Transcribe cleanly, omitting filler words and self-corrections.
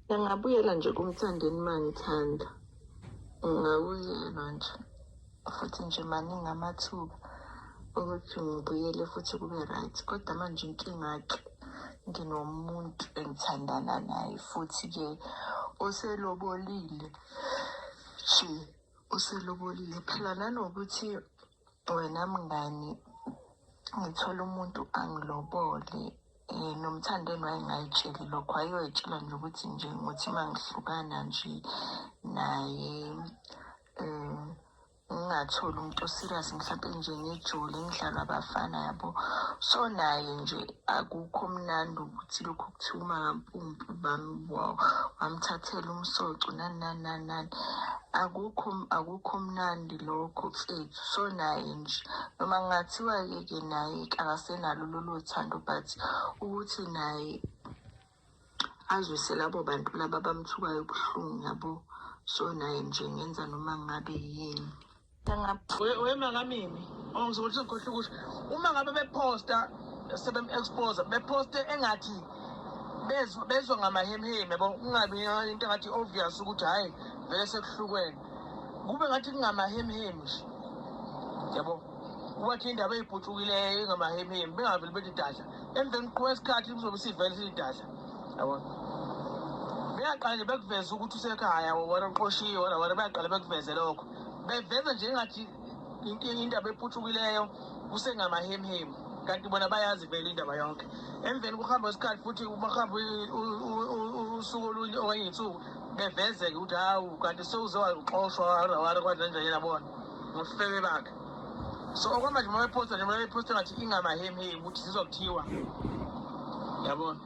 Ngingabuyela nje kuMthandeni uma ngithanda. Ngingabuyela nje futhi nje maningi amathuba ukuthi ngibuyele futhi kube right. Kodwa manje inkinga-ke nginomuntu engithandana naye futhi-ke oselobolile nje, uselobolile. Phela nanokuthi wena mngani ngithole umuntu angilobole um noMthandeni wayengayitsheli lokho, wayeyoyitshela nje ukuthi nje ngothi uma ngihlukana nje naye um ngingatholi umuntu o-serious mhlampe nje ngijule ngidlalwe abafana yabo. So naye nje akukho mnandi ukuthi lokhu kuthiwa uMakampumpu wamthathela umsoco nani nani nani nani, akukho akukho mnandi lokho mfethu. So naye nje noma kungathiwa-ke ke naye akasenalo lolo thando but ukuthi naye azwise labo bantu laba abamthukayo ubuhlungu yabo. So naye nje ngenza noma ngabe yini. Wemakamimi ongizokuthi ngikhohlwa ukuthi uma ngabe bephosta sebem-expose bephoste engathi bezwa bezwa ngamahemheme yabo, kungabi into engathi obvious ukuthi hhayi vele sekuhlukene, kube ngathi kungamahemheme nje yabo, kubathi indaba eyibhutshukileyo ingamahemheme bengaveli bethi dadla. Emveni kuqhuba isikhathi kuzobe sivele sithi dadla yabo, beyaqala nje bekuveze ukuthi usekhaya wena uqoshiwe wena wena, bayaqala bekuveze lokho, beveze nje engathi indaba eputshukileyo kusengamahemhemu, kanti bona bayazi vele indaba yonke. Emveni kuhamba isikhathi futhi kuhamba usuku olunye okanye iy'nsuku bevezeke ukuthi hawu kanti sewuze waxoshwa warawara kwanjanjani yabona ngobufebe bakhe. So okwamanje uma bephosta nje uma bephosta ngathi ingamahemhemu ukuthi sizwa kuthiwa yabona.